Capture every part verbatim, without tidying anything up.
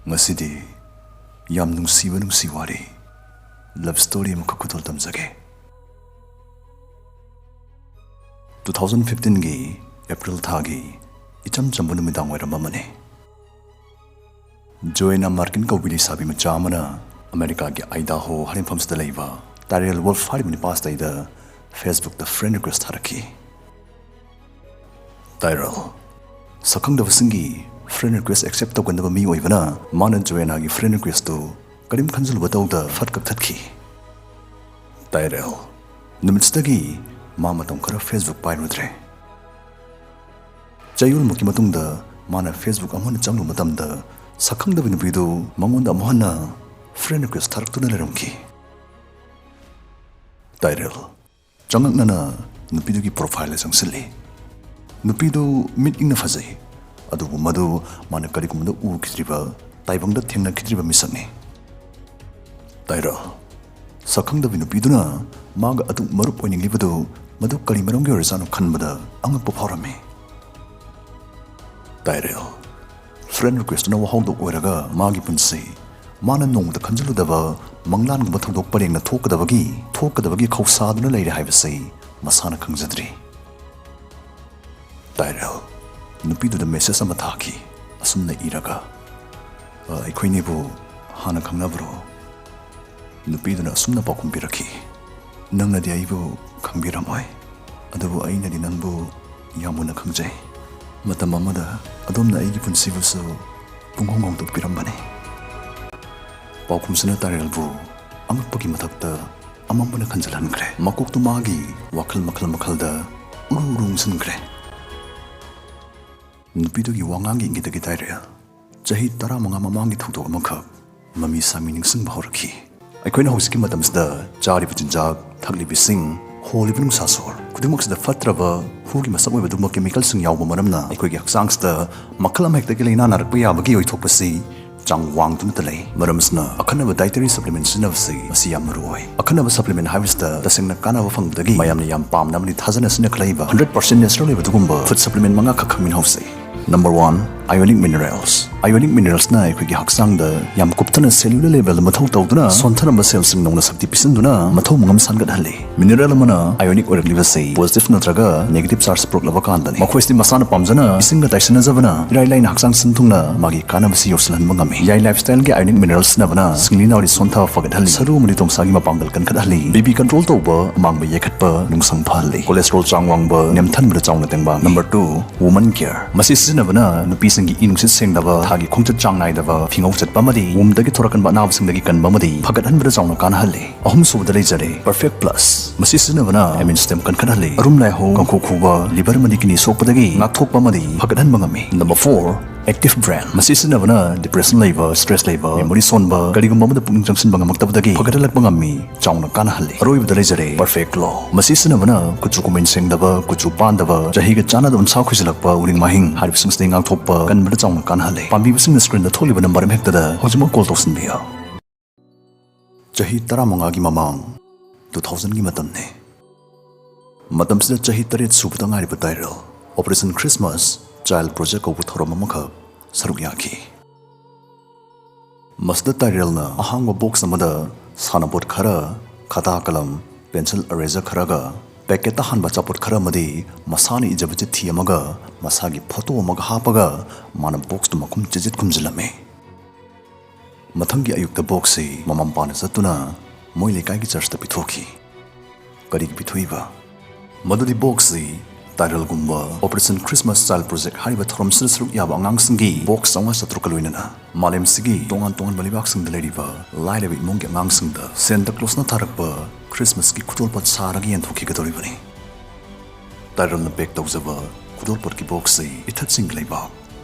ꯉꯁꯤꯗꯤ ꯌꯥꯝ ꯅꯨꯡꯁꯤꯕ ꯅꯨꯡꯁꯤ ꯋꯥꯔꯤ, ꯂꯚ ꯁ꯭ꯇꯣꯔꯤ ꯑꯃꯈꯛ ꯈꯨꯗꯣꯜ ꯇꯝꯖꯒꯦ꯫ ꯇꯨ ꯊꯥꯎꯖꯟ ꯐꯤꯐꯇꯤꯟꯒꯤ ꯑꯦꯄ꯭ꯔꯤꯜ ꯊꯥꯒꯤ ꯏꯆꯝ ꯆꯝꯕ ꯅꯨꯃꯤꯗꯥꯡ ꯋꯥꯏꯔꯝ ꯑꯃꯅꯤ꯫ ꯖꯣꯌꯦꯅꯥ ꯃꯥꯔꯀꯤꯟ ꯀꯧꯕꯤ ꯂꯩꯁꯥꯕꯤ ꯃꯆꯥ ꯑꯃꯅ ꯑꯃꯦꯔꯤꯀꯥꯒꯤ ꯑꯥꯏꯗꯥꯍꯣ ꯍꯥꯏꯔꯤꯕ ꯃꯐꯝꯁꯤꯗ ꯂꯩꯕ ꯇꯥꯏꯔꯦꯜ ꯋꯣꯜꯐ ꯍꯥꯏꯔꯤꯕ ꯅꯨꯄꯥꯁꯤꯗꯩꯗ ꯐꯦꯁꯕꯨꯛꯇ ꯐ꯭ꯔꯦꯟ ꯔꯤꯀ꯭ꯋꯦꯁ ꯊꯥꯔꯛꯈꯤ꯫ ꯇꯥꯏꯔꯦꯜ, ꯁꯛꯈꯪꯗꯕꯁꯤꯡꯒꯤ ꯐ꯭ꯔꯦꯟ ꯔꯤꯀ꯭ꯋꯦꯁ ꯑꯦꯛꯁꯦꯞ ꯇꯧꯒꯟꯗꯕ ꯃꯤ ꯑꯣꯏꯕꯅ ꯃꯥꯅ ꯖꯣꯌꯦꯅꯥꯒꯤ ꯐ꯭ꯔꯦꯟ ꯔꯤꯀ꯭ꯋꯦꯁꯇꯨ ꯀꯔꯤꯝ ꯈꯟꯖꯤꯜꯂꯨꯕ ꯇꯧꯗ ꯐꯠ ꯀꯛꯊꯠꯈꯤ꯫ ꯇꯥꯏꯔꯦꯜ, ꯅꯨꯃꯤꯠꯁꯤꯗꯒꯤ ꯃꯥ ꯃꯇꯝ ꯈꯔ ꯐꯦꯁꯕꯨꯛ ꯄꯥꯏꯔꯨꯗ꯭ꯔꯦ꯫ ꯆꯌꯣꯜꯃꯨꯛꯀꯤ ꯃꯇꯨꯡꯗ ꯃꯥꯅ ꯐꯦꯁꯕꯨꯛ ꯑꯃꯨꯛ ꯍꯟꯅ ꯆꯪꯂꯨꯕ ꯃꯇꯝꯗ ꯁꯛꯈꯪꯗꯕ ꯅꯨꯄꯤꯗꯨ ꯃꯉꯣꯟꯗ ꯑꯃꯨꯛ ꯍꯟꯅ ꯐ꯭ꯔꯦꯟ ꯔꯤꯀ꯭ꯋꯦꯁ ꯊꯥꯔꯛꯇꯨꯅ ꯂꯩꯔꯝꯈꯤ꯫ ꯇꯥꯏꯔꯦꯜ ꯆꯉꯛꯅꯅ ꯅꯨꯄꯤꯗꯨꯒꯤ ꯄ꯭ꯔꯣꯐꯥꯏꯜꯗ ꯆꯪꯁꯤꯜꯂꯤ꯫ ꯅꯨꯄꯤꯗꯨ ꯃꯤꯠ ꯏꯪꯅ ꯐꯖꯩ, ꯑꯗꯨꯕꯨ ꯃꯗꯨ ꯃꯥꯅ ꯀꯔꯤꯒꯨꯝꯕꯗ ꯎꯈꯤꯗ꯭ꯔꯤꯕ ꯇꯥꯏꯕꯪꯗ ꯊꯦꯡꯅꯈꯤꯗ꯭ꯔꯤꯕ ꯃꯤꯁꯛꯅꯤ꯫ ꯇꯥꯏꯔꯦꯜ ꯁꯛꯈꯪꯗꯕꯤ ꯅꯨꯄꯤꯗꯨꯅ ꯃꯥꯒ ꯑꯗꯨꯛ ꯃꯔꯨꯞ ꯑꯣꯏꯅꯤꯡꯂꯤꯕꯗꯨ ꯃꯗꯨ ꯀꯔꯤ ꯃꯔꯝꯒꯤ ꯑꯣꯏꯔꯖꯥꯠꯅꯣ ꯈꯟꯕꯗ ꯑꯉꯛꯄ ꯐꯥꯎꯔꯝꯃꯤ꯫ ꯇꯥꯏꯔꯦꯜ ꯐ꯭ꯔꯦꯟ ꯔꯤꯀ꯭ꯋꯦꯁꯇꯨꯅ ꯋꯥꯍꯧꯗꯣꯛ ꯑꯣꯏꯔꯒ ꯃꯥꯒꯤ ꯄꯨꯟꯁꯤ, ꯃꯥꯅ ꯅꯣꯡꯃꯇ ꯈꯟꯖꯤꯜꯂꯨꯗꯕ ꯃꯪꯂꯥꯟꯒꯨꯝꯕ ꯊꯧꯗꯣꯛ ꯄꯔꯦꯡꯅ ꯊꯣꯛꯀꯗꯕꯒꯤ ꯊꯣꯛꯀꯗꯕꯒꯤ ꯈꯧꯁꯥꯗꯨꯅ ꯂꯩꯔꯦ ꯍꯥꯏꯕꯁꯤ ꯃꯁꯥꯅ ꯈꯪꯖꯗ꯭ꯔꯤ꯫ ꯇꯥꯏꯔꯦꯜ ꯅꯨꯄꯤꯗꯨꯗ ꯃꯦꯁꯦꯖ ꯑꯃ ꯊꯥꯈꯤ, ꯑꯁꯨꯝꯅ ꯏꯔꯒ, "ꯑ, ꯑꯩꯈꯣꯏꯅꯤꯕꯨ ꯍꯥꯟꯅ ꯈꯪꯅꯕ꯭ꯔꯣ?" ꯅꯨꯄꯤꯗꯨꯅ ꯑꯁꯨꯝꯅ ꯄꯥꯎꯈꯨꯝ ꯄꯤꯔꯛꯈꯤ, "ꯅꯪꯅꯗꯤ ꯑꯩꯕꯨ ꯈꯪꯕꯤꯔꯝꯃꯣꯏ, ꯑꯗꯨꯕꯨ ꯑꯩꯅꯗꯤ ꯅꯪꯕꯨ ꯌꯥꯝ ꯃꯨꯟꯅ ꯈꯪꯖꯩ꯫ ꯃꯇꯝ ꯑꯃꯗ ꯑꯗꯣꯝꯅ ꯑꯩꯒꯤ ꯄꯨꯟꯁꯤꯕꯨꯁꯨ ꯄꯨꯡꯍꯣꯡ ꯍꯣꯡꯗꯣꯛꯄꯤꯔꯝꯕꯅꯤ꯫" ꯄꯥꯎꯈꯨꯝꯁꯤꯅ ꯇꯥꯔꯦꯜꯕꯨ ꯑꯉꯛꯄꯒꯤ ꯃꯊꯛꯇ ꯑꯃꯝꯕꯅ ꯈꯟꯖꯤꯜꯍꯟꯈ꯭ꯔꯦ꯫ ꯃꯀꯣꯛꯇꯨ ꯃꯥꯒꯤ ꯋꯥꯈꯜ ꯃꯈꯜ ꯃꯈꯜꯗ ꯎꯔꯨ ꯎꯔꯨ ꯎꯪꯁꯤꯟꯈ꯭ꯔꯦ꯫ ꯅꯨꯄꯤꯗꯨꯒꯤ ꯋꯥꯉꯥꯡꯒꯤ ꯏꯪꯒꯤꯠꯇꯒꯤ ꯇꯥꯏꯔꯦꯜ ꯆꯍꯤ ꯇꯔꯥꯃꯉꯥ ꯃꯃꯥꯡꯒꯤ ꯊꯧꯗꯣꯛ ꯑꯃꯈꯛ ꯃꯃꯤ ꯁꯥꯃꯤ ꯅꯤꯡꯁꯤꯡꯕ ꯍꯧꯔꯛꯈꯤ꯫ ꯑꯩꯈꯣꯏꯅ ꯍꯧꯖꯤꯛꯀꯤ ꯃꯇꯝꯁꯤꯗ ꯆꯥꯔꯤꯕ ꯆꯤꯟꯖꯥꯛ, ꯊꯛꯂꯤꯕ ꯏꯁꯤꯡ, ꯍꯣꯜꯂꯤꯕ ꯅꯨꯡꯁꯥ ꯁꯣꯔ ꯈꯨꯗꯤꯡꯃꯛꯁꯤꯗ ꯐꯠꯇ꯭ꯔꯕ ꯍꯨꯒꯤ ꯃꯁꯛ ꯑꯣꯏꯕ ꯑꯗꯨꯒꯨꯝꯕ ꯀꯦꯃꯤꯀꯦꯜꯁꯤꯡ ꯌꯥꯎꯕ ꯃꯔꯝꯅ ꯑꯩꯈꯣꯏꯒꯤ ꯍꯛꯆꯥꯡꯁꯤꯗ ꯃꯈꯜ ꯑꯃꯍꯦꯛꯇꯒꯤ ꯂꯥꯏꯅꯥ ꯅꯥꯔꯛꯄ ꯌꯥꯕꯒꯤ ꯑꯣꯏꯊꯣꯛꯄꯁꯤ ꯆꯥꯡ ꯋꯥꯡꯗꯨꯅꯇ ꯂꯩ꯫ ꯃꯔꯝ ꯑꯁꯤꯅ ꯑꯈꯟꯅꯕ ꯗꯥꯏꯇꯔꯤ ꯁꯄ꯭ꯂꯤꯃꯦꯟ ꯁꯤꯖꯤꯟꯅꯕꯁꯤ ꯃꯁꯤ ꯌꯥꯝ ꯃꯔꯨ ꯑꯣꯏ꯫ ꯑꯈꯟꯅꯕ ꯁꯄ꯭ꯂꯤꯃꯦꯟ ꯍꯥꯏꯕꯁꯤꯗ ꯇꯁꯦꯡꯅ ꯀꯥꯟꯅꯕ ꯐꯪꯕꯗꯒꯤ ꯃꯌꯥꯝꯅ ꯌꯥꯝ ꯄꯥꯝꯅ ꯑꯃꯗꯤ ꯊꯥꯖꯅ ꯁꯤꯖꯤꯟꯅꯈꯠꯂꯛꯏꯕ ꯍꯟꯗ꯭ꯔꯦꯠ ꯄꯥꯔꯁꯦꯟ ꯅꯦꯆꯔꯦꯜ ꯑꯣꯏꯕ ꯑꯗꯨꯒꯨꯝꯕ ꯐꯨꯗ ꯁꯄ꯭ꯂꯤꯃꯦꯟ ꯃꯉꯥꯈꯛ ꯈꯪꯃꯤꯟꯅꯍꯧꯁꯤ꯫ Number one, ionic minerals. Ionic mineralsꯅ ꯑꯩꯈꯣꯏꯒꯤ ꯍꯛꯆꯥꯡꯗ ꯌꯥꯝ ꯀꯨꯞꯊꯅ cellular levelꯗ ꯃꯊꯧ ꯇꯧꯗꯨꯅ ꯁꯣꯟꯊꯔꯝꯕ cellꯁꯤꯡ ꯅꯧꯅ ꯁꯛꯇꯤ ꯄꯤꯁꯤꯟꯗꯨꯅ ꯃꯊꯧ ꯃꯉꯝ ꯁꯥꯟꯒꯠꯍꯜꯂꯤ꯫ Mineral ꯑꯃꯅ ionic ꯑꯣꯏꯔꯛꯂꯤꯕꯁꯤ positive ꯅꯠꯇ꯭ꯔꯒ negative charge ꯄꯨꯔꯛꯂꯕ ꯀꯥꯟꯗꯅꯤ꯫ ꯃꯈꯣꯏꯁꯤ ꯃꯁꯥꯅ ꯄꯥꯝꯖꯅ ꯏꯁꯤꯡꯒ ꯇꯥꯏꯁꯤꯟꯅꯖꯕꯅ ꯏꯔꯥꯏ ꯂꯥꯏꯅ ꯍꯛꯆꯥꯡ ꯁꯤꯟ ꯊꯨꯡꯅ ꯃꯥꯒꯤ ꯀꯥꯟꯅꯕꯁꯤ ꯌꯧꯁꯤꯜꯍꯟꯕ ꯉꯝꯃꯤ꯫ ꯌꯥꯏ lifestyleꯒꯤ ionic minerals ꯁꯤꯖꯤꯟꯅꯕꯅ ꯁꯤꯡꯂꯤ ꯅꯥꯎꯔꯤ ꯁꯣꯟꯊꯕ ꯐꯒꯠꯍꯜꯂꯤ, ꯁꯔꯨ ꯑꯃꯗꯤ ꯇꯣꯡꯁꯥꯒꯤ ꯃꯄꯥꯡꯒꯜ ꯀꯟꯈꯠꯍꯜꯂꯤ, BP control ꯇꯧꯕ, ꯑꯃꯥꯡꯕ ꯌꯥꯏꯈꯠꯄ, ꯅꯨꯡꯁꯪ ꯐꯍꯜꯂꯤ, cholesterol ꯆꯥꯡ ꯋꯥꯡꯕ ꯅꯦꯝꯊꯍꯟꯕꯗ ꯆꯥꯎꯅ ꯇꯦꯡꯕꯥꯡ꯫ Number two, woman care꯫ ꯃꯁꯤ ꯁꯤꯖꯤꯟꯅꯕꯅ ꯅꯨꯄꯤꯁꯤꯡꯒꯤ ꯏ ꯅꯨꯡꯁꯤꯠ ꯁꯦꯡꯗꯕ, ꯊꯥꯒꯤ ꯈꯣꯡꯆꯠ ꯆꯥꯡ ꯅꯥꯏꯗꯕ, ꯐꯤꯉꯧ ꯆꯠꯄ ꯑꯃꯗꯤ wombꯗꯒꯤ ꯊꯣꯔꯛꯀꯟꯕ ꯑꯅꯥꯕꯁꯤꯡꯗꯒꯤ ꯀꯟꯕ ꯑꯃꯗꯤ ꯐꯒꯠꯍꯟꯕꯗ ꯆꯥꯎꯅ ꯀꯥꯟꯅꯍꯜꯂꯤ꯫ ꯑꯍꯨꯝꯁꯨꯕꯗ ꯂꯩꯖꯔꯦ Perfect Plus꯫ ꯃꯁꯤ ꯁꯤꯖꯤꯟꯅꯕꯅ immune system ꯀꯟꯈꯠꯍꯜꯂꯤ, ꯑꯔꯨꯝ ꯂꯥꯏꯍꯧ, ꯀꯥꯡꯈꯨ ꯈꯨꯕ, liver ꯑꯃꯗꯤ kidney ꯁꯣꯛꯄꯗꯒꯤ ꯉꯥꯛꯊꯣꯛꯄ ꯑꯃꯗꯤ ꯐꯒꯠꯍꯟꯕ ꯉꯝꯃꯤ꯫ Number four, Active Brain꯫ ꯃꯁꯤ ꯁꯤꯖꯤꯟꯅꯕꯅ depression ꯂꯩꯕ, stress ꯂꯩꯕ, memory ꯁꯣꯟꯕ, ꯀꯔꯤꯒꯨꯝꯕ ꯑꯃꯗ ꯄꯨꯛꯅꯤꯡ ꯆꯪꯁꯤꯟꯕ ꯉꯝꯃꯛꯇꯕꯗꯒꯤ ꯐꯒꯠꯍꯜꯂꯛꯄ ꯉꯝꯃꯤ, ꯆꯥꯎꯅ ꯀꯥꯟꯅꯍꯜꯂꯤ꯫ ꯑꯔꯣꯏꯕꯗ ꯂꯩꯖꯔꯦ Perfect Glow꯫ ꯃꯁꯤ ꯁꯤꯖꯤꯟꯅꯕꯅ ꯀꯨꯆꯨ ꯀꯨꯃꯦꯟ ꯁꯦꯡꯗꯕ, ꯀꯨꯆꯨ ꯄꯥꯟꯗꯕ, ꯆꯍꯤꯒ ꯆꯥꯟꯅꯗꯕ ꯎꯟꯁꯥ ꯈꯣꯏꯖꯤꯜꯂꯛꯄ, ꯎꯔꯤꯡ ꯃꯥꯍꯤꯡ ꯍꯥꯏꯔꯤꯕꯁꯤꯡꯁꯤꯗꯒꯤ ꯉꯥꯛꯊꯣꯛꯄ ꯀꯟꯕꯗ ꯆꯥꯎꯅ ꯀꯥꯟꯅꯍꯜꯂꯤ꯫ ꯄꯥꯝꯕꯤꯕꯁꯤꯡꯅ screenꯗ ꯊꯣꯛꯂꯤꯕ number ꯑꯃ ꯍꯦꯛꯇꯗ ꯍꯧꯖꯤꯛꯃꯛ call ꯇꯧꯁꯤꯟꯕꯤꯌꯨ꯫ ꯆꯍꯤ ꯇꯔꯥꯃꯉꯥꯒꯤ ꯃꯃꯥꯡ, two thousandꯒꯤ ꯃꯇꯝꯅꯤ꯫ ꯃꯇꯝꯁꯤꯗ ꯆꯍꯤ ꯇꯔꯦꯠ ꯁꯨꯕꯗ ꯉꯥꯏꯔꯤꯕ ꯇꯥꯏꯔꯦꯜ Operation Christmas Child Project ꯀꯧꯕ ꯊꯧꯔꯝ ꯑꯃꯈꯛ ꯁꯔꯨꯛ ꯌꯥꯈꯤ꯫ ꯃꯁꯤꯗ ꯇꯥꯏꯔꯦꯜꯅ ꯑꯍꯥꯡꯕ box ꯑꯃꯗ ꯁꯥꯟꯅꯄꯣꯠ ꯈꯔ, ꯈꯇꯥ ꯀꯂꯝ, pencil eraser ꯈꯔꯒ, packetꯇ ꯍꯥꯟꯕ ꯑꯆꯥꯄꯣꯠ ꯈꯔ ꯑꯃꯗꯤ ꯃꯁꯥꯅ ꯏꯖꯕ ꯆꯤꯊꯤ ꯑꯃꯒ ꯃꯁꯥꯒꯤ photo ꯑꯃꯒ ꯍꯥꯞꯄꯒ ꯃꯥꯅ boxꯇꯨ ꯃꯈꯨꯝ ꯆꯤꯖꯤꯠ ꯈꯨꯝꯖꯤꯜꯂꯝꯃꯤ꯫ ꯃꯊꯪꯒꯤ ꯑꯌꯨꯛꯇ boxꯁꯤ ꯃꯃꯥ ꯃꯄꯥꯅ ꯆꯠꯇꯨꯅ ꯃꯣꯏ ꯂꯩꯀꯥꯏꯒꯤ churchꯇ ꯄꯤꯊꯣꯛꯈꯤ꯫ ꯀꯔꯤꯒꯤ ꯄꯤꯊꯣꯛꯏꯕ? ꯃꯗꯨꯗꯤ boxꯁꯤ ꯇꯥꯏꯔꯦꯜꯒꯨꯝꯕ Operation Christmas Child Project ꯍꯥꯏꯔꯤꯕ ꯊꯧꯔꯝꯁꯤꯗ ꯁꯔꯨꯛ ꯌꯥꯕ ꯑꯉꯥꯡꯁꯤꯡꯒꯤ box ꯆꯥꯝꯃꯉꯥ ꯆꯥꯇ꯭ꯔꯨꯛꯀ ꯂꯣꯏꯅꯅ ꯃꯥꯂꯦꯝꯁꯤꯒꯤ ꯇꯣꯉꯥꯟ ꯇꯣꯉꯥꯟꯕ ꯂꯩꯕꯥꯛꯁꯤꯡꯗ ꯂꯩꯔꯤꯕ ꯂꯥꯏꯔꯕ ꯏꯃꯨꯡꯒꯤ ꯑꯉꯥꯡꯁꯤꯡꯗ Santa Clausꯅ ꯊꯥꯔꯛꯄ Christmasꯀꯤ ꯈꯨꯗꯣꯜꯄꯣꯠ ꯁꯥꯔꯒ ꯌꯦꯟꯊꯣꯛꯈꯤꯒꯗꯧꯔꯤꯕꯅꯤ꯫ ꯇꯥꯏꯔꯦꯜꯅ pack ꯇꯧꯖꯕ ꯈꯨꯗꯣꯜꯄꯣꯠꯀꯤ boxꯁꯤ ꯏꯊꯠꯁꯤꯡꯒꯤ ꯂꯩꯕꯥꯛ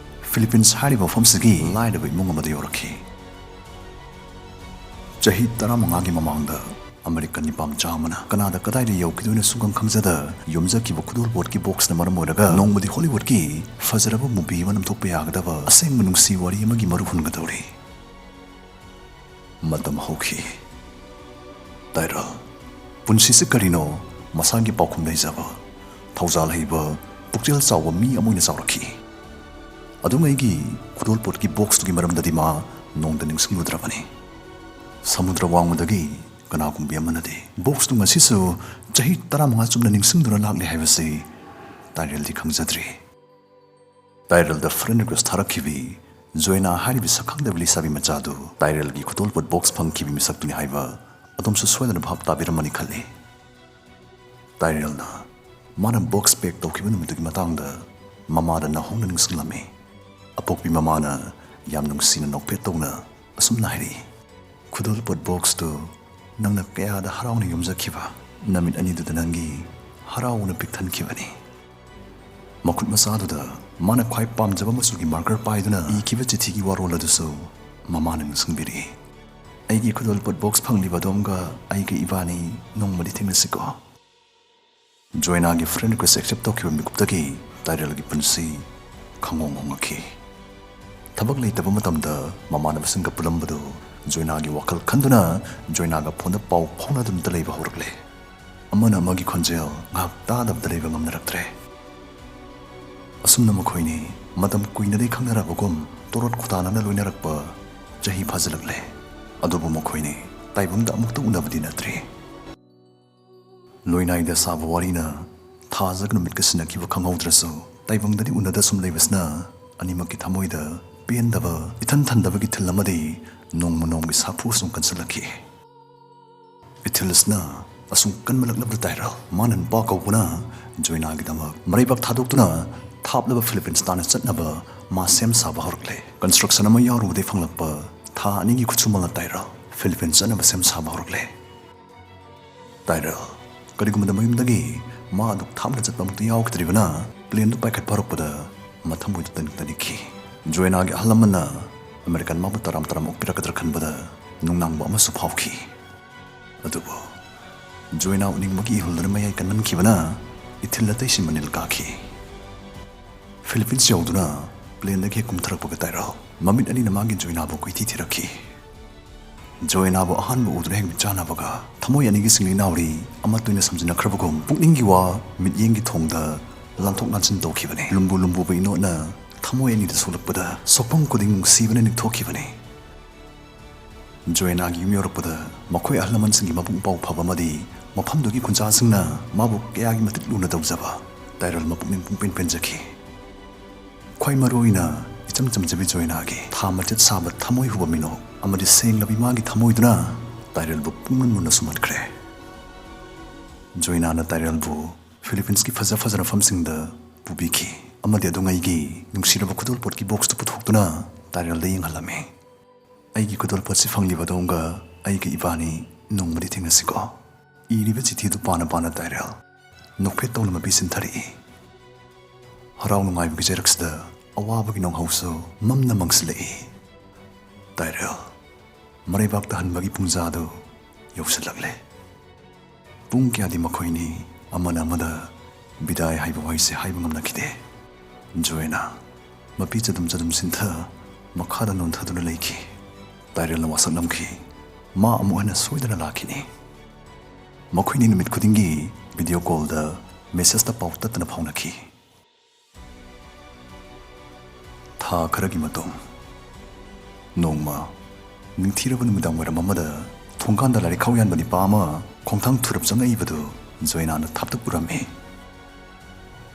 Philippines ꯍꯥꯏꯔꯤꯕ ꯃꯐꯝꯁꯤꯒꯤ ꯂꯥꯏꯔꯕ ꯏꯃꯨꯡ ꯑꯃꯗ ꯌꯧꯔꯛꯈꯤ꯫ ꯆꯍꯤ ꯇꯔꯥꯃꯉꯥꯒꯤ ꯃꯃꯥꯡꯗ American ꯅꯤꯄꯥ ꯃꯆꯥ ꯑꯃꯅ ꯀꯅꯥꯗ ꯀꯗꯥꯏꯗ ꯌꯧꯈꯤꯗꯣꯏꯅꯣ ꯁꯨꯡꯈꯪ ꯈꯪꯖꯗ ꯌꯣꯝꯖꯈꯤꯕ ꯈꯨꯗꯣꯜꯄꯣꯠꯀꯤ boxꯅ ꯃꯔꯝ ꯑꯣꯏꯔꯒ ꯅꯣꯡꯃꯗꯤ Hollywoodꯀꯤ ꯐꯖꯔꯕ movie ꯑꯃ ꯅꯝꯊꯣꯛꯄ ꯌꯥꯒꯗꯕ ꯑꯁꯦꯡꯕ ꯅꯨꯡꯁꯤ ꯋꯥꯔꯤ ꯑꯃꯒꯤ ꯃꯔꯨ ꯍꯨꯟꯒꯗꯧꯔꯤ꯫ ꯃꯇꯝ ꯍꯧꯈꯤ꯫ ꯇꯥꯏꯔꯦꯜ, ꯄꯨꯟꯁꯤꯁꯦ ꯀꯔꯤꯅꯣ ꯃꯁꯥꯒꯤ ꯄꯥꯎꯈꯨꯝ ꯂꯩꯖꯕ, ꯊꯧꯖꯥꯜ ꯍꯩꯕ, ꯄꯨꯛꯆꯦꯜ ꯆꯥꯎꯕ ꯃꯤ ꯑꯃ ꯑꯣꯏꯅ ꯆꯥꯎꯔꯛꯈꯤ꯫ ꯑꯗꯨꯝ ꯑꯩꯒꯤ ꯈꯨꯗꯣꯜꯄꯣꯠꯀꯤ ꯕꯣꯛꯁꯇꯨꯒꯤ ꯃꯔꯝꯗꯗꯤ ꯃꯥ ꯅꯣꯡꯗ ꯅꯤꯡꯁꯤꯡꯂꯨꯗ꯭ꯔꯕꯅꯤ꯫ ꯁꯃꯨꯗ꯭ꯔ ꯋꯥꯡꯃꯗꯒꯤ ꯀꯅꯥꯒꯨꯝꯕꯤ ꯑꯃꯅꯗꯤ ꯕꯣꯛꯁꯇꯨ ꯉꯁꯤꯁꯨ ꯆꯍꯤ ꯇꯔꯥꯃꯉꯥ ꯆꯨꯞꯅ ꯅꯤꯡꯁꯤꯡꯗꯨꯅ ꯂꯥꯛꯂꯤ ꯍꯥꯏꯕꯁꯤ ꯇꯥꯏꯔꯦꯜꯗꯤ ꯈꯪꯖꯗ꯭ꯔꯤ꯫ ꯇꯥꯏꯔꯦꯜꯗ ꯐ꯭ꯔꯦꯟ ꯔꯤꯀ꯭ꯋꯦꯁ ꯊꯥꯔꯛꯈꯤꯕꯤ ꯖꯣꯏꯅꯥ ꯍꯥꯏꯔꯤꯕꯤ ꯁꯛꯈꯪꯗꯕ ꯂꯩꯁꯥꯕꯤ ꯃꯆꯥꯗꯨ ꯇꯥꯏꯔꯦꯜꯒꯤ ꯈꯨꯗꯣꯜꯄꯣꯠ ꯕꯣꯛꯁ ꯐꯪꯈꯤꯕꯤ ꯃꯤꯁꯛꯇꯨꯅꯤ ꯍꯥꯏꯕ ꯑꯗꯣꯝꯁꯨ ꯁꯣꯏꯗꯅ ꯚꯥꯞ ꯇꯥꯕꯤꯔꯝꯃꯅꯤ ꯈꯜꯂꯤ꯫ ꯇꯥꯏꯔꯦꯜꯅ ꯃꯥꯅ ꯕꯣꯛꯁ ꯄꯦꯛ ꯇꯧꯈꯤꯕ ꯅꯨꯃꯤꯠꯇꯨꯒꯤ ꯃꯇꯥꯡꯗ ꯃꯃꯥꯗ ꯅꯧꯍꯧꯅ ꯅꯤꯡꯁꯤꯡꯂꯝꯃꯤ꯫ ꯑꯄꯣꯛꯄꯤ ꯃꯃꯥꯅ ꯌꯥꯝ ꯅꯨꯡꯁꯤꯅ ꯅꯣꯛꯐꯦꯠ ꯇꯧꯅ ꯑꯁꯨꯝꯅ ꯍꯥꯏꯔꯛꯏ, "ꯈꯨꯗꯣꯜꯄꯣꯠ ꯕꯣꯛꯁꯇꯨ ꯅꯪꯅ ꯀꯌꯥꯗ ꯍꯔꯥꯎꯅ ꯌꯣꯝꯖꯈꯤꯕ, ꯅꯃꯤꯠ ꯑꯅꯤꯗꯨꯗ ꯅꯪꯒꯤ ꯍꯔꯥꯎꯅ ꯄꯤꯛꯊꯟꯈꯤꯕꯅꯤ꯫" ꯃꯈꯨꯠ ꯃꯆꯥꯗꯨꯗ ꯃꯥꯅ ꯈ꯭ꯋꯥꯏ ꯄꯥꯝꯖꯕ ꯃꯆꯨꯒꯤ ꯃꯥꯔꯀꯔ ꯄꯥꯏꯗꯨꯅ ꯏꯈꯤꯕ ꯆꯤꯊꯤꯒꯤ ꯋꯥꯔꯣꯜ ꯑꯗꯨꯁꯨ ꯃꯃꯥꯅ ꯅꯤꯡꯁꯤꯡꯕꯤꯔꯛꯏ꯫ "ꯑꯩꯒꯤ ꯈꯨꯗꯣꯜꯄꯣꯠ ꯕꯣꯛꯁ ꯐꯪꯂꯤꯕ ꯑꯗꯣꯝꯒ ꯑꯩꯒ ꯏꯕꯥꯅꯤ ꯅꯣꯡꯃꯗꯤ ꯊꯦꯡꯅꯁꯤꯀꯣ꯫" ꯖꯣꯏꯅꯥꯒꯤ ꯐ꯭ꯔꯦꯟ ꯔꯤꯀ꯭ꯋꯦꯁ ꯑꯦꯛꯁꯦꯞ ꯇꯧꯈꯤꯕ ꯃꯤꯀꯨꯞꯇꯒꯤ ꯇꯥꯏꯔꯦꯜꯒꯤ ꯄꯨꯟꯁꯤ ꯈꯪꯍꯣꯡ ꯍꯣꯡꯉꯛꯈꯤ꯫ ꯊꯕꯛ ꯂꯩꯇꯕ ꯃꯇꯝꯗ ꯃꯃꯥꯟꯅꯕꯁꯤꯡꯒ ꯄꯨꯜꯂꯝꯕꯗꯨ ꯖꯣꯏꯅꯥꯒꯤ ꯋꯥꯈꯜ ꯈꯟꯗꯨꯅ ꯖꯣꯏꯅꯥꯒ ꯐꯣꯟꯗ ꯄꯥꯎ ꯐꯥꯎꯅꯗꯨꯅꯇ ꯂꯩꯕ ꯍꯧꯔꯛꯂꯦ꯫ ꯑꯃꯅ ꯑꯃꯒꯤ ꯈꯣꯟꯖꯦꯜ ꯉꯥꯏꯍꯥꯛ ꯇꯥꯗꯕꯗ ꯂꯩꯕ ꯉꯝꯅꯔꯛꯇ꯭ꯔꯦ꯫ ꯑꯁꯨꯝꯅ ꯃꯈꯣꯏꯅꯤ ꯃꯇꯝ ꯀꯨꯏꯅꯗꯤ ꯈꯪꯅꯔꯛꯄꯒꯨꯝ ꯇꯣꯔꯣꯠ ꯈꯨꯇꯥꯟꯅꯅ ꯂꯣꯏꯅꯔꯛꯄ ꯆꯍꯤ ꯐꯥꯖꯤꯜꯂꯛꯂꯦ꯫ ꯑꯗꯨꯕꯨ ꯃꯈꯣꯏꯅꯤ ꯇꯥꯏꯕꯪꯗ ꯑꯃꯨꯛꯇ ꯎꯅꯕꯗꯤ ꯅꯠꯇ꯭ꯔꯤ꯫ ꯂꯣꯏꯅꯥꯏꯗ ꯁꯥꯕ ꯋꯥꯔꯤꯅ ꯊꯥꯖꯒ ꯅꯨꯃꯤꯠꯀ ꯁꯤꯟꯅꯈꯤꯕ ꯈꯪꯍꯧꯗ꯭ꯔꯁꯨ, ꯇꯥꯏꯕꯪꯗꯗꯤ ꯎꯅꯗ ꯁꯨꯝ ꯂꯩꯕꯁꯤꯅ ꯑꯅꯤꯃꯛꯀꯤ ꯊꯃꯣꯏꯗ ꯄꯦꯟꯗꯕ, ꯏꯊꯟ ꯊꯟꯗꯕꯒꯤ ꯏꯊꯤꯜ ꯑꯃꯗꯤ ꯅꯣꯡꯃ ꯅꯣꯡꯃꯒꯤ ꯁꯥꯐꯨ ꯁꯨꯝ ꯀꯟꯁꯤꯜꯂꯛꯈꯤ꯫ ꯏꯊꯤꯜ ꯑꯁꯤꯅ ꯑꯁꯨꯝ ꯀꯟꯃꯜꯂꯛꯂꯕꯗ ꯇꯥꯏꯔꯦꯜ, ꯃꯥꯅ ꯅꯨꯄꯥ ꯀꯧꯕꯅ ꯖꯣꯏꯅꯥꯒꯤꯗꯃꯛ ꯃꯔꯩꯕꯥꯛ ꯊꯥꯗꯣꯛꯇꯨꯅ ꯊꯥꯞꯂꯕ ꯐꯤꯂꯤꯄꯤꯟꯁ ꯇꯥꯟꯅ ꯆꯠꯅꯕ ꯃꯥ ꯁꯦꯝ ꯁꯥꯕ ꯍꯧꯔꯛꯂꯦ꯫ ꯀꯟꯁꯇ꯭ꯔꯛꯁꯟ ꯑꯃ ꯌꯥꯎꯔꯨꯕꯗꯒꯤ ꯐꯪꯂꯛꯄ ꯊꯥ ꯑꯅꯤꯒꯤ ꯈꯨꯠꯁꯨꯃꯜꯅ ꯇꯥꯏꯔꯦꯜ ꯐꯤꯂꯤꯄꯤꯟꯁ ꯆꯠꯅꯕ ꯁꯦꯝ ꯁꯥꯕ ꯍꯧꯔꯛꯂꯦ꯫ ꯇꯥꯏꯔꯦꯜ, ꯀꯔꯤꯒꯨꯝꯕꯗ ꯃꯌꯨꯝꯗꯒꯤ ꯃꯥ ꯑꯗꯨꯛ ꯊꯥꯞꯅ ꯆꯠꯄ ꯑꯃꯨꯛꯇ ꯌꯥꯎꯈꯤꯗ꯭ꯔꯤꯕꯅ, ꯄ꯭ꯂꯦꯟꯗꯨ ꯄꯥꯏꯈꯠꯄ ꯍꯧꯔꯛꯄꯗ ꯃꯊꯃꯣꯏꯗ ꯇꯅꯤꯛ ꯇꯅꯤꯛꯈꯤ꯫ ꯖꯣꯏꯅꯥꯒꯤ ꯑꯍꯜ ꯂꯃꯟꯅ ꯑꯃꯦꯔꯤꯀꯥꯟ ꯃꯥꯕꯨ ꯇꯔꯥꯝ ꯇꯔꯥꯝ ꯑꯣꯛꯄꯤꯔꯛꯀꯗ꯭ꯔꯥ ꯈꯟꯕꯗ ꯅꯨꯡꯅꯥꯡꯕ ꯑꯃꯁꯨ ꯐꯥꯎꯈꯤ꯫ ꯑꯗꯨꯕꯨ ꯖꯣꯏꯅꯥ ꯎꯅꯤꯡꯕꯒꯤ ꯏꯍꯨꯜꯗꯨꯅ ꯃꯌꯥꯏ ꯀꯟꯃꯟꯈꯤꯕꯅ ꯏꯊꯤꯜ ꯑꯇꯩꯁꯤ ꯃꯅꯤꯜ ꯀꯥꯈꯤ꯫ ꯐꯤꯂꯤꯄꯤꯟꯁ ꯌꯧꯗꯨꯅ ꯄ꯭ꯂꯦꯟꯗꯒꯤ ꯍꯦꯛ ꯀꯨꯝꯊꯔꯛꯄꯒ ꯇꯥꯏꯔꯦꯜ ꯃꯃꯤꯠ ꯑꯅꯤꯅ ꯃꯥꯒꯤ ꯖꯣꯏꯅꯥꯕꯨ ꯀꯣꯏꯊꯤ ꯊꯤꯔꯛꯈꯤ꯫ ꯖꯣꯏꯅꯥꯕꯨ ꯑꯍꯥꯟꯕ ꯎꯗꯨꯅ ꯍꯦꯛ ꯃꯤꯠ ꯆꯥꯟꯅꯕꯒ ꯊꯃꯣꯏ ꯑꯅꯤꯒꯤ ꯁꯤꯡꯂꯤ ꯅꯥꯎꯔꯤ ꯑꯃꯠꯇ ꯑꯣꯏꯅ ꯁꯝꯖꯤꯟꯅꯈ꯭ꯔꯕꯒꯨꯝ ꯄꯨꯛꯅꯤꯡꯒꯤ ꯋꯥ ꯃꯤꯠꯌꯦꯡꯒꯤ ꯊꯣꯡꯗ ꯂꯥꯟꯊꯣꯛ ꯂꯥꯟꯁꯤꯟ ꯇꯧꯈꯤꯕꯅꯤ꯫ ꯂꯨꯝꯕꯨ ꯂꯨꯝꯕꯨꯕ ꯏꯅꯣꯠꯅ ꯊꯃꯣꯏ ꯑꯅꯤꯗ ꯁꯣꯛꯂꯛꯄꯗ ꯁꯣꯛꯐꯝ ꯈꯨꯗꯤꯡ ꯅꯨꯡꯁꯤꯕꯅ ꯅꯤꯛꯊꯣꯛꯈꯤꯕꯅꯤ꯫ ꯖꯣꯌꯅꯥꯒꯤ ꯌꯨꯝ ꯌꯧꯔꯛꯄꯗ ꯃꯈꯣꯏ ꯑꯍꯜ ꯂꯃꯟꯁꯤꯡꯒꯤ ꯃꯕꯨꯛ ꯃꯄꯥꯎ ꯐꯕ ꯑꯃꯗꯤ ꯃꯐꯝꯗꯨꯒꯤ ꯈꯨꯟꯖꯥꯁꯤꯡꯅ ꯃꯥꯕꯨ ꯀꯌꯥꯒꯤ ꯃꯇꯤꯛ ꯂꯨꯅ ꯇꯧꯖꯕ ꯇꯥꯏꯔꯦꯜ ꯃꯄꯨꯛꯅꯤꯡ ꯄꯨꯡꯄꯦꯟ ꯄꯦꯟꯖꯈꯤ꯫ ꯈ꯭ꯋꯥꯏ ꯃꯔꯨꯑꯣꯏꯅ ꯏꯆꯝ ꯆꯝꯖꯕꯤ ꯖꯣꯌꯅꯥꯒꯤ ꯊꯥ ꯃꯆꯦꯠ ꯁꯥꯕ ꯊꯃꯣꯏ ꯍꯨꯕ ꯃꯤꯅꯣꯛ ꯑꯃꯗꯤ ꯁꯦꯡꯂꯕꯤ ꯃꯥꯒꯤ ꯊꯃꯣꯏꯗꯨꯅ ꯇꯥꯏꯔꯦꯜꯕꯨ ꯄꯨꯡꯃꯨꯟ ꯃꯨꯟꯅ ꯁꯨꯝꯍꯠꯈ꯭ꯔꯦ꯫ ꯖꯣꯌꯅꯥꯅ ꯇꯥꯏꯔꯦꯜꯕꯨ ꯐꯤꯂꯤꯄꯤꯟꯁꯀꯤ ꯐꯖ ꯐꯖꯅ ꯃꯐꯝꯁꯤꯡꯗ ꯄꯨꯕꯤꯈꯤ ꯑꯃꯗꯤ ꯑꯗꯨꯉꯩꯒꯤ ꯅꯨꯡꯁꯤꯔꯕ ꯈꯨꯗꯣꯜꯄꯣꯠꯀꯤ ꯕꯣꯛꯁꯇꯨ ꯄꯨꯊꯣꯛꯇꯨꯅ ꯇꯥꯏꯔꯦꯜꯗ ꯌꯦꯡꯍꯜꯂꯝꯃꯤ꯫ "ꯑꯩꯒꯤ ꯈꯨꯗꯣꯜꯄꯣꯠꯁꯤ ꯐꯪꯂꯤꯕ ꯑꯗꯣꯝꯒ ꯑꯩꯒ ꯏꯕꯥꯅꯤ ꯅꯣꯡꯃꯗꯤ ꯊꯦꯡꯅꯁꯤꯀꯣ?" ꯏꯔꯤꯕ ꯆꯤꯊꯤꯗꯨ ꯄꯥꯅ ꯄꯥꯅ ꯇꯥꯏꯔꯦꯜ ꯅꯣꯛꯐꯦꯠ ꯇꯧꯅ ꯃꯄꯤ ꯁꯤꯟꯊꯔꯛꯏ꯫ ꯍꯔꯥꯎ ꯅꯨꯡꯉꯥꯏꯕꯒꯤ ꯆꯩꯔꯛꯁꯤꯗ ꯑꯋꯥꯕꯒꯤ ꯅꯣꯡꯍꯧꯁꯨ ꯃꯝꯅ ꯃꯪꯁꯤꯜꯂꯛꯏ꯫ ꯇꯥꯏꯔꯦꯜ, ꯃꯔꯩꯕꯥꯛꯇ ꯍꯟꯕꯒꯤ ꯄꯨꯡꯖꯥꯗꯨ ꯌꯧꯁꯤꯜꯂꯛꯂꯦ꯫ ꯄꯨꯡ ꯀꯌꯥꯗꯤ ꯃꯈꯣꯏꯅꯤ ꯑꯃꯅ ꯑꯃꯗ ꯕꯤꯗꯥꯏ ꯍꯥꯏꯕ ꯋꯥꯍꯩꯁꯦ ꯍꯥꯏꯕ ꯉꯝꯅꯈꯤꯗꯦ꯫ ꯖꯣꯌꯅꯥ ꯃꯄꯤ ꯆꯗꯨꯝ ꯆꯗꯨꯝ ꯁꯤꯟꯊ ꯃꯈꯥꯗ ꯅꯣꯟꯊꯗꯨꯅ ꯂꯩꯈꯤ꯫ ꯇꯥꯏꯔꯦꯜꯅ ꯋꯥꯁꯛꯂꯝꯈꯤ, ꯃꯥ ꯑꯃꯨꯛ ꯍꯟꯅ ꯁꯣꯏꯗꯅ ꯂꯥꯛꯈꯤꯅꯤ꯫ ꯃꯈꯣꯏꯅꯤ ꯅꯨꯃꯤꯠ ꯈꯨꯗꯤꯡꯒꯤ ꯚꯤꯗꯤꯑꯣ ꯀꯣꯜꯗ ꯃꯦꯁꯦꯖꯇ ꯄꯥꯎ ꯇꯠꯇꯅ ꯐꯥꯎꯅꯈꯤ꯫ ꯊꯥ ꯈꯔꯒꯤ ꯃꯇꯨꯡ, ꯅꯣꯡꯃ ꯅꯤꯡꯊꯤꯔꯕ ꯅꯨꯃꯤꯗꯥꯡ ꯋꯥꯏꯔꯝ ꯑꯃꯗ ꯊꯣꯡꯒꯥꯟꯗ ꯂꯥꯏꯔꯤꯛ ꯈꯥꯎ ꯌꯥꯟꯕ ꯅꯤꯄꯥ ꯑꯃ ꯈꯣꯡꯊꯥꯡ ꯊꯨꯔꯞ ꯆꯪꯉꯛꯏꯕꯗꯨ ꯖꯣꯌꯅꯥꯅ ꯊꯥꯞꯇ ꯎꯔꯝꯃꯤ꯫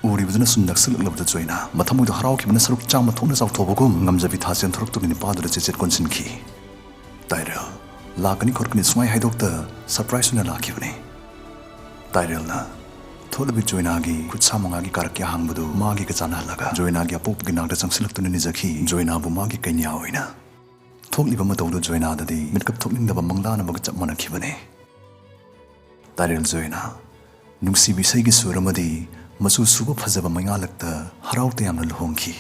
ꯎꯔꯤꯕꯗꯨꯅ ꯁꯨꯝ ꯅꯛꯁꯤꯜꯂꯛꯂꯕꯗ ꯖꯣꯌꯅꯥ ꯃꯊꯃꯣꯏꯗ ꯍꯔꯥꯎꯈꯤꯕꯅ ꯁꯔꯨꯛ ꯆꯥꯝꯃ ꯊꯣꯛꯅ ꯆꯥꯎꯊꯣꯛꯄꯒꯨꯝ ꯉꯝꯖꯕꯤ ꯊꯥ ꯆꯦꯟꯊꯣꯔꯛꯇꯨꯅ ꯅꯤꯄꯥꯗꯨꯗ ꯆꯦꯆꯦꯠ ꯀꯣꯟꯁꯤꯟꯈꯤ꯫ ꯇꯥꯏꯔꯦꯜ, ꯂꯥꯛꯀꯅꯤ ꯈꯣꯠꯀꯅꯤ ꯁꯨꯡꯍꯥꯏ ꯍꯥꯏꯗꯣꯛꯇ ꯁꯔꯄ꯭ꯔꯥꯏꯖ ꯑꯣꯏꯅ ꯂꯥꯛꯈꯤꯕꯅꯤ꯫ ꯇꯥꯏꯔꯦꯜꯅ ꯊꯣꯠꯂꯕꯤ ꯖꯣꯌꯅꯥꯒꯤ ꯈꯨꯠꯁꯥ ꯃꯉꯥꯒꯤ ꯀꯥꯔꯛꯀꯤ ꯑꯍꯥꯡꯕꯗꯨ ꯃꯥꯒꯤꯒ ꯆꯥꯟꯅꯍꯜꯂꯒ ꯖꯣꯌꯅꯥꯒꯤ ꯑꯄꯣꯛꯄꯒꯤ ꯅꯥꯛꯇ ꯆꯪꯁꯤꯜꯂꯛꯇꯨꯅ ꯅꯤꯖꯈꯤ꯫ ꯖꯣꯌꯅꯥꯕꯨ ꯃꯥꯒꯤ ꯀꯩꯅ꯭ꯌꯥ ꯑꯣꯏꯅ ꯊꯣꯛꯂꯤꯕ ꯃꯇꯧꯗꯨ ꯖꯣꯌꯅꯥꯗꯗꯤ ꯃꯤꯠꯀꯞ ꯊꯣꯛꯅꯤꯡꯗꯕ ꯃꯪꯂꯥꯟ ꯑꯃꯒ ꯆꯞ ꯃꯥꯟꯅꯈꯤꯕꯅꯤ꯫ ꯇꯥꯏꯔꯦꯜ ꯖꯣꯌꯅꯥ ꯅꯨꯡꯁꯤꯕ ꯏꯁꯩꯒꯤ ꯁꯨꯔ ꯑꯃꯗꯤ ꯃꯆꯨ ꯁꯨꯕ ꯐꯖꯕ ꯃꯩꯉꯥꯜꯂꯛꯇ ꯍꯔꯥꯎ ꯇꯌꯥꯝꯅ ꯂꯨꯍꯣꯡꯈꯤ꯫